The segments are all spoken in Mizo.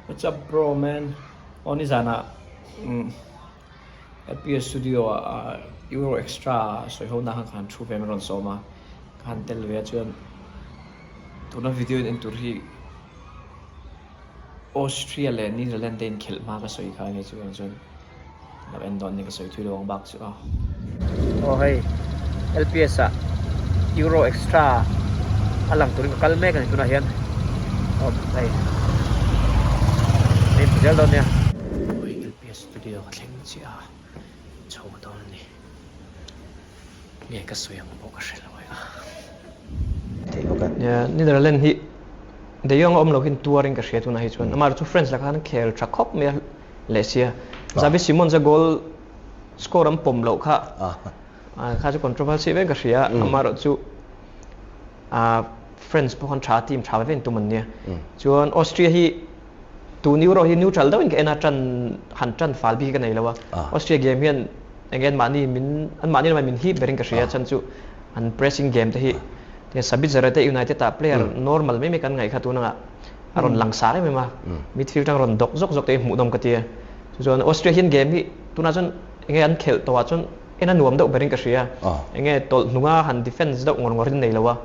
What's up bro man aw nizanah umm LPS studio ah Euro Extra sawi ho na khan ka han thu ve a min rawn sawm a ka han tel ve a chuan tuna video in en tur hi Austria leh Netherlands te inkhelh hma ka sawi kha ania chuvang chuan lo en dawn ni ka sawi thui lo ang bak chu a. Aw hei LPS ah Euro Extra a lang turin ka kal mek a ni tunah hian aw hei hei hmu zel dawn nia. Aw hei LPS studio ka thleng chiah a chho dawn a ni nge ka sawi ang pawh ka hre lo e a. Netherlands hi De Jong a awm lo hian tuarin ka hria tunah hi chuan amaherawhchu France lakah khan khel tha khawp mai a leh sia. Xavi Simons a goal score an pawm loh kha kha chu controversy vek ka hria amaherawhchu France pawh khan tha team tha ve ve an tum an nia. Chuan Austria hi tun Euro hi neutral deuhin ka en a tan han tan fal bik hi ka nei lo a. Austria game hian eng nge anmahni min anmahni lamah min hip berin ka hria chhan chu an pressing game te hi tiang Sabitzer te United ah player normal mai mai kan ngaih kha tun anga a rawn lang sar em em a midfield tang rawn dawk zawk zawk te hi hmuhnawm ka ti a chu chuan Austria hian game hi tunah chuan eng nge an khelh tawh ah chuan en a nuam deuh berin ka hria eng nge tawlh hnunga han defence deuh ngawr ngawr in nei lo a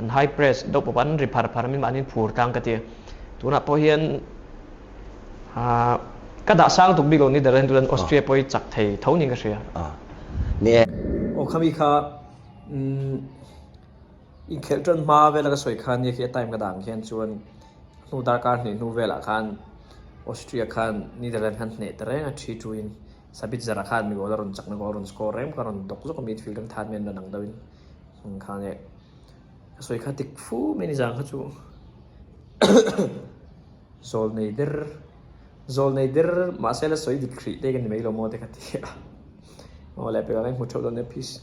an high press deuh pawp an ri phar phar a min mahni an phur tlang ka ti a tunah pawh hian Ka dah sang tuk bik lo ni der hian Austria pawh hi chak thei tho niin ka hria. Ni e. Aw khami kha inkhelh tan hma vela ka sawi khan nia khi a time ka dah ang khian chuan hnu darkar hnih hnu velah khan Austria khan Netherlands khan hneh ta reng a thi tuin Sabitzer ah khan mi goal a rawn chakna goal a rawn score reng bawk a rawn dawk zawk a midfield an that mai an rawn ang deuhin kha nge ka sawi kha tik fu mai ni zang kha chu. Zawlnei der, zawlnei der mahse la sawi dik hrih te ka ni mai lo maw te ka ti a. Aw leh pekah ka inhmu theuh dawn nia peace.